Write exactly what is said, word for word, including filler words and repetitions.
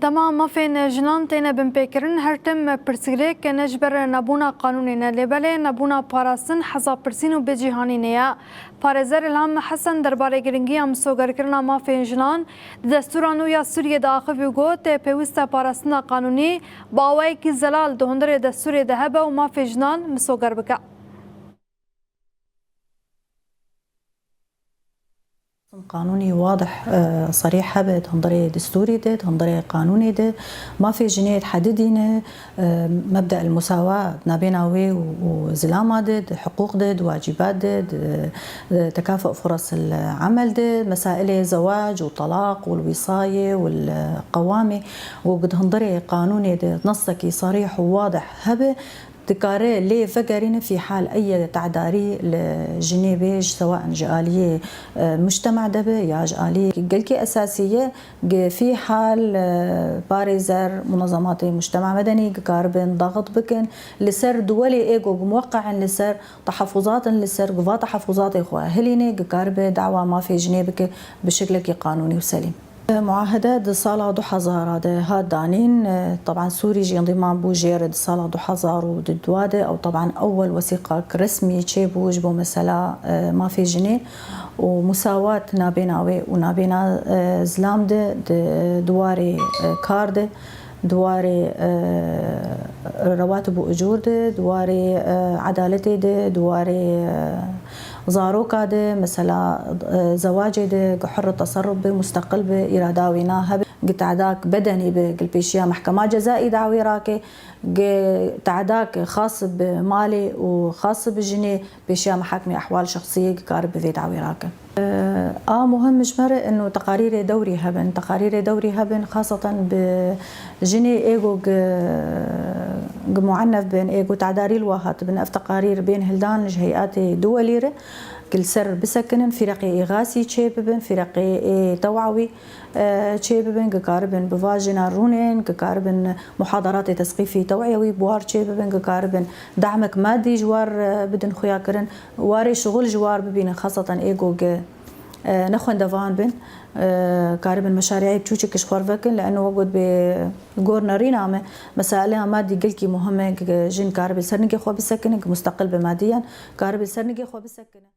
Dema mafên jinan têne binpêkirin, her tim pirsgirêk ne ji ber nebûna qanûnê ne, lê belê nebûna parastin, hezabpirsîn û bêcîhanînê ye. Parêzer Îlham Hesen derbarê giringiya misogerkirina mafên jinan di destûra nû ya Sûriyê de axivî û got, pêwîst e parastina qanûnî bi awayekî zelal di hundirê destûrê de hebe û mafê jinan misoger bike. Qanûnî wadih, e, serîh hebe di hundirê destûrî de, di hundirê qanûnê de. Mafê jinê dihedidîne, e, mebda el musawa di nabêna wê û, û zilama de, di hiqûq de, di wacîbat de, di, di tekafu furas el emel de, mesailê zewac û telaq û el wîsayê û el qewamê û di hundirê qanûnê de nesekî serîh û wadih hebe, dikare lê vegerîne fî hal eye te'darî li jinê bê, ji sewaen ji aliyê, e, mujtema de be ya ji aliyê gelkî esasî ye, gi fî hal, e, parêzer, munezematê mujtema medenî gikaribin daxit bikin, li ser duwelê ê ku muweqe'in li ser tehafuzat in, li ser ku va tehafuzatê xwe hilîne, gikaribe dawa mafê jinê bike bi şeklekî qanûnî û selîm. Muahede di sala du hezar de hat danîn. Teban Sûrî jî endîman bû jê re di sala du hezar û di dua de. Ew teban ewel wesîqak resmî çêbû ji bo mesela, e, mafê jinê û musawat nabêna wê û nabêna, e, zilam de di, di warê, e, kar de, di warê, e, rewatib û ecûr de, di warê, e, edaletê de, di warê, e, zaroka de, mesela, e, zewacê de, gi hurr teserruf be, musteqil be, îrada wî na hebe, gi te'dak bedenî be, gi pêşiya mehkema cezaî dawî rake, gi te'dak xas bi malê û xas bi jinê pêşiya mehakmê ehwal şexsiyê gi karibe vê dawî rake. E, a muhim ji me re ino teqarîrê dewrî hebin. Teqarîrê dewrî hebin, xaseten bi jinê ê ku gi, gi muennef bin, ê ku te'darî li wa hatibin, ev teqarîr bên hildan ji heyetê duwelî re, ku li ser bisekinin, fîreqê îxasî çê bibin, fîreqê ê tewawî, e, çê bibin, ku karibin bi va jina rûnên, ku karibin muhadaratê tesqîfî tewiyewî bi war çê bibin, ku karibin dahmek madî ji war, e, bidin xuya kirin, warê şixul ji war bibînin, xaseten ê ku gi, e, ne xwendevan bin, e, karibin meşarîyê çûçik ji xwe vekin, li eno wek got bê gor nerîna me, mesailê madî gelkî muhim e, ku jin karibin ser nigê xwe bisekinin, ku musteqil be madiyen, karibin ser nigê xwe bisekinin.